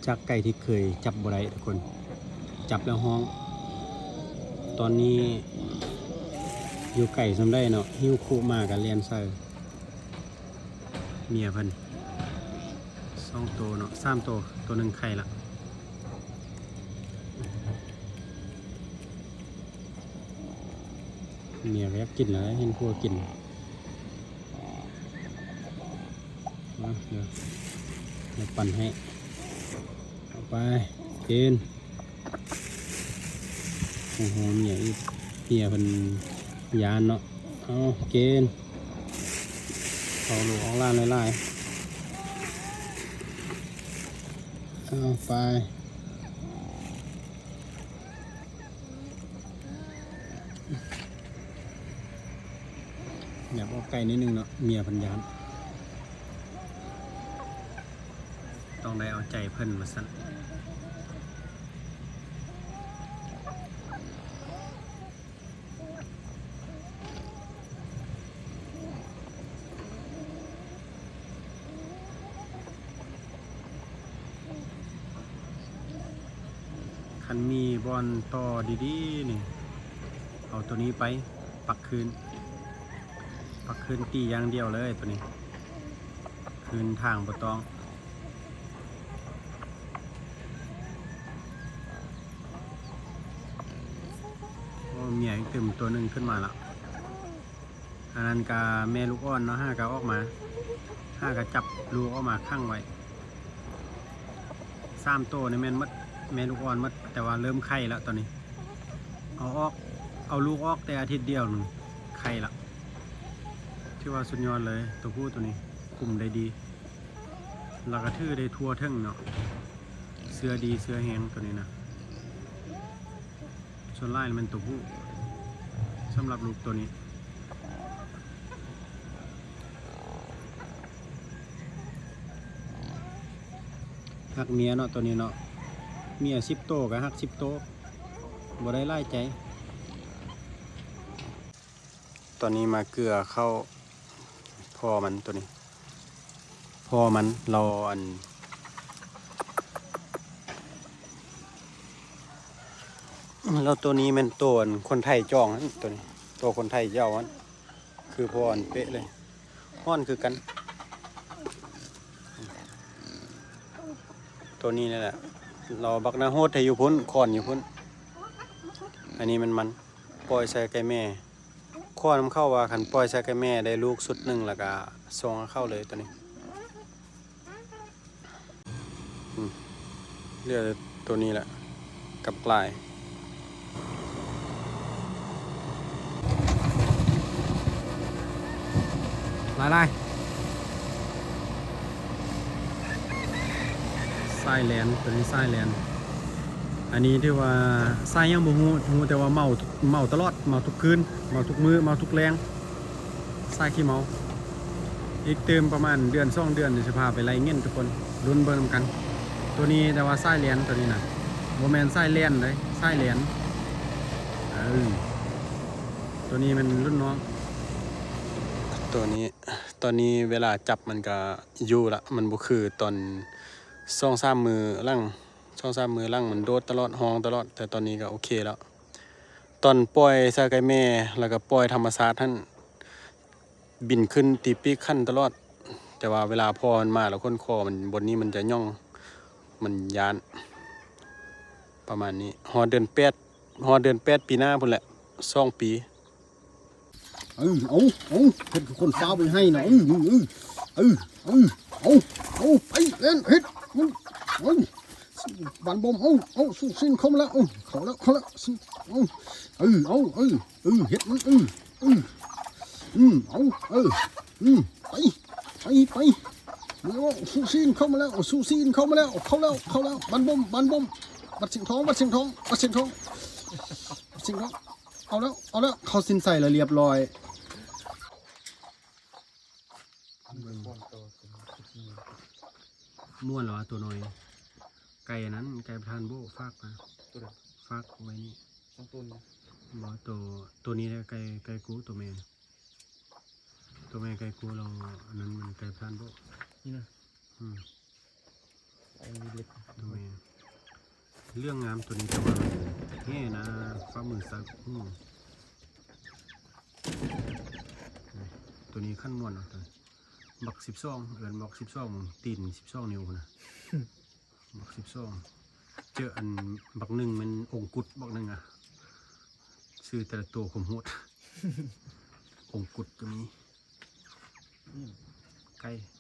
ຈັກໄກ່ທີ່ເຄີຍຈັບບໍ່ໄດ້ທຸກຄົນ ຈັບແລ້ວຮ້ອງ. ຕອນນີ້ຢູ່ໄກສ່ຳໃດເນາະ ຫິ້ວຄຸມາກໍແລ່ນໃສ່. ເມຍເພິ່ນສອງໂຕເນາະ ສາມໂຕ ໂຕໜຶ່ງໄຂ່ລະ. ເມຍກໍຢາກກິນແລ້ວ ເຫັນຜົວກິນ. ມາ ດຽວ ດຽວປັ່ນໃຫ້ ເອົາໄປກິນ. ໂອ້ໂຫ ເມຍອີກ ເມຍເພິ່ນຢ້ານເນາະ. ເອົາກິນ ເອົາລູກເອົາຫຼານຫຼາຍໆ. ເອົາໄປ ແບບອອກໄກນິດໜຶ່ງເນາະ ເມຍເພິ່ນຢ້ານ ຕ້ອງໄດ້ເອົາໃຈເພິ່ນວ່າຊັ້ນ. ຄັນມີບ່ອນຕໍ່ດີໆນີ້ ເອົາໂຕນີ້ໄປປັກຄືນ ປັກຄືນຕີຢ່າງດຽວເລີຍໂຕນີ້ ຄືນທາງບໍ່ຕ້ອງ. ໂອ້ ເມຍອີກຕື່ມໂຕໜຶ່ງຂຶ້ນມາລະ. ອັນນັ້ນກະແມ່ລູກອ່ອນເນາະ ຫາກະອອກມາ ຫາກະຈັບລູກອອກມາຂັງໄວ້. ສາມໂຕນີ້ແມ່ນໝົດ ແມ່ລູກອ່ອນໝົດ ແຕ່ວ່າເລີ່ມໄຂ່ແລ້ວຕອນນີ້. ເອົາອອກ ເອົາລູກອອກແຕ່ອາທິດດຽວໜຶ່ງ ໄຂ່ລະ. ຖືວ່າສຸດຍອດເລີຍ ໂຕຜູ້ໂຕນີ້ ຄຸມໄດ້ດີ ແລ້ວກະຖືໄດ້ທົ່ວເຖິງເນາະ. ເຊື້ອດີເຊື້ອແຮງໂຕນີ້ນະ. ສ່ວນຫຼາຍແມ່ນໂຕຜູ້ ສຳລັບລູກໂຕນີ້. ຮັກເມຍເນາະ ໂຕນີ້ເນາະ ເມຍສິບໂຕກໍຮັກສິບໂຕ ບໍ່ໄດ້ຫຼາຍໃຈ. ຕອນນີ້ມາເກືອເຂົ້າພໍ່ມັນໂຕນີ້ ພໍ່ມັນລາວ ອັນ ແລ້ວໂຕນີ້ແມ່ນໂຕ ອັນ ຄົນໄທຈອງຫັ້ນ ໂຕນີ້ ໂຕຄົນໄທເຈົ້າຫັ້ນ ຄືພໍ່ອັນເປະເລີຍ. ຮ້ອນຄືກັນ ໂຕນີ້ແຫຼະ ລາວບັກໜ້າໂຫດແທ້ຢູ່ພຸ້ນ ຄອນຢູ່ພຸ້ນ. ອັນນີ້ແມ່ນມັນ ປ່ອຍໃສ່ໄກ່ແມ່ ຂໍນຳເຂົາວ່າຄັນປ່ອຍໃສ່ໄກ່ແມ່ໄດ້ລູກຊຸດໜຶ່ງ ແລ້ວກະສົ່ງໃຫ້ເຂົາເລີຍໂຕນີ້. ອືມ ເຫຼືອໂຕນີ້ແຫຼະ ກັບກລາຍ ຫຼາຍໆ. ສາຍແລນ ໂຕນີ້ສາຍແລນ ອັນນີ້ຖືວ່າສາຍຫຍັງບໍ່ຮູ້ ຮູ້ແຕ່ວ່າເໝົາ ເໝົາຕະຫຼອດ ເໝົາທຸກຄືນ ເໝົາທຸກມື້ ເໝົາທຸກແລງ ສາຍຂີ້ເມົາ. ອີກຕື່ມປະມານເດືອນສອງເດືອນ ດຽວຊິພາໄປໄລ່ເງິນທຸກຄົນ ລຸ້ນເບິ່ງນຳກັນ. ໂຕນີ້ແຕ່ວ່າສາຍແລນ ໂຕນີ້ນະ ບໍ່ແມ່ນສາຍແລ່ນເດ້ ສາຍແລນ. ເອີ ໂຕນີ້ແມ່ນລຸ້ນນ້ອງ ໂຕນີ້ ຕອນນີ້ເວລາຈັບມັນກະຢູ່ລະ ມັນບໍ່ຄືຕອນສອງສາມມື້ຫຼັງ ສອງສາມມື້ຫຼັງມັນໂດດຕະຫຼອດ ຮ້ອງຕະຫຼອດ ແຕ່ຕອນນີ້ກະໂອເຄແລ້ວ. ຕອນປ່ອຍໃສ່ໄກ່ແມ່ ແລ້ວກະປ່ອຍທຳມະຊາດຫັ້ນ ບິນຂຶ້ນຕີປີກຂັນຕະຫຼອດ ແຕ່ວ່າເວລາພໍ່ມັນມາແລ້ວ ຄົນຄໍມັນ ບ່ອນນີ້ມັນຈະຫຍ່ອງ ມັນຢ້ານ ປະມານນີ້. ຮອດເດືອນແປດ ຮອດເດືອນແປດປີໜ້າພຸ້ນແຫຼະ ສອງປີ. ເອີ ເອົາ ເອົາ ເຮັດຄືຄົນຟ້າວໄປໃຫ້ນະ ເອີ ເອີ ເອີ ເອີ ເອົາ ເອົາ ເອົາ ໄປ ແລ່ນ ເຮັດ ເອົາ ບານບົມ ເອົາ ເອົາ ສູ້ຊີ້ນເຂົ້າມາແລ້ວ ເອົາ ເຂົ້າແລ້ວ ເຂົ້າແລ້ວ ເອົາ ເອີ ເອົາ ເອີ ເອີ ເຮັດມັນ ເອີ ເອີ ອືມ ເອົາ ເອີ ອືມ ໄປ ໄປ ໄປ ເອົາ ສູ້ຊີ້ນເຂົ້າມາແລ້ວ ສູ້ຊີ້ນເຂົ້າມາແລ້ວ ເຂົ້າແລ້ວ ເຂົ້າແລ້ວ ບານບົມ ບານບົມ ບັດສິງທອງ ບັດສິງທອງ ບັດສິງທອງ ບັດສິງທອງ. ເອົາແລ້ວ ເອົາແລ້ວ ເຂົ້າຊິນໃສ່ແລ້ວລຽບລ້ອຍ. ມ່ວນແລ້ວວ່າຕົວນ້ອຍ ໄກ່ອັນນັ້ນ ໄກ່ປະທານໂບ້ຝາກມາ ຕົວໃດ? ຝາກໄວ້ນີ້ ສອງຕົວນີ້ນະ? ບໍ່ ຕົວ ຕົວນີ້ແຫຼະ ໄກ່ ໄກ່ກູ ຕົວແມ່ ຕົວແມ່ໄກ່ກູ ແລ້ວອັນນັ້ນມັນໄກ່ປະທານໂບ້ ນີ້ນະ ອືມ. ອັນນີ້ເຫຼັກ ແມ່ນ ເລື່ອງງາມໂຕນີ້ ແຕ່ວ່າແຫ່ນາ ຝ່າມືຊ້າຍ ອືມ ໂຕນີ້ຂັ້ນມ່ວນເນາະ ບັກສິບສອງ ເອີ້ນບັກສິບສອງ ຕີນສິບສອງນິ້ວພຸ້ນນະ ບັກສິບສອງ ເຈີອັນບັກໜຶ່ງແມ່ນອົງກຸດບັກໜຶ່ງອະ ຊື່ແຕ່ລະໂຕຄວາມໂຫດ ອົງກຸດກໍມີ ອືມ ໄກ່